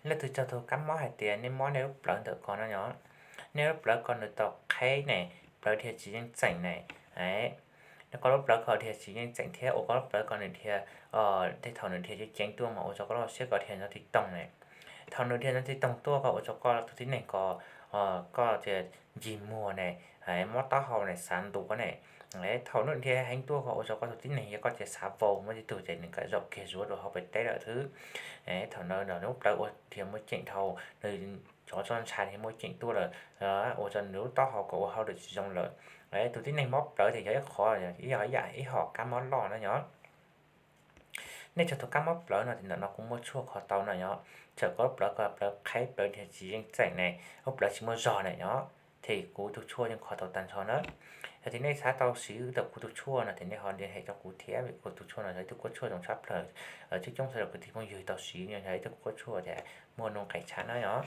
Leej twg raug tug kab mob hais tias nej mob nej lub plawv ntawm ko no yom, nej lub plawv ko nws tau qheb ne, plawv dhia tsis yeej txeem ne, nej koj lub plawv ko dhia tsis yeej txeem thiab ua koj lub plawv ko nws dhia, tej thaum nws dhia ceev ceev tuaj mas ua rau koj lub siab ko dhia nyob tsis toog ne. Thaum nws dhia nyob tsis toog tuaj ko ua rau koj tus tib neeg ko, koj tias ncig muag ne, mob taub hau ne, xav ntuav ne. Thaum nws dhia heev tuaj ko ua rau koj tus tib neeg yog koj tias xav vau, muaj ib tug ces nws kam zaum kiag zuav rau hauv pem teb lawm xwb. Thaum no lub plawv ua dhia muaj ceem dhau, nws cov txoj ntshai dhia muaj ceem tuaj lawm, ua rau nws lub taub hau ko ua hauj lwm tsis zoo lawm. Tus tib neeg mob plawv ces yog ib qhov, yog ib yam ib hom kab mob loj no yom. Nej raug tug kab mob plawv no ces ntawm no kuv muaj tshuaj kho tau no yom. Txawm koj lub plawv ko plawv qheb, plawv dhia tsis yeej txeem ne, lub plawv tsis muaj zog na yom, ces kuv tug tshuaj yeej kho tau tag nrho na. Yog tias nej xav tau siv tau kuv tug tshuaj no ces nej ho lia hem rau kuv thiab, vim kuv tug tshuaj no yog ib tug kuab tshuaj zoo tshaj plaws, coob coob sawv daws kwv tij phooj ywg tau siv, yog ib tug kuab tshuaj ces muaj nuj nqis tshaj na yom.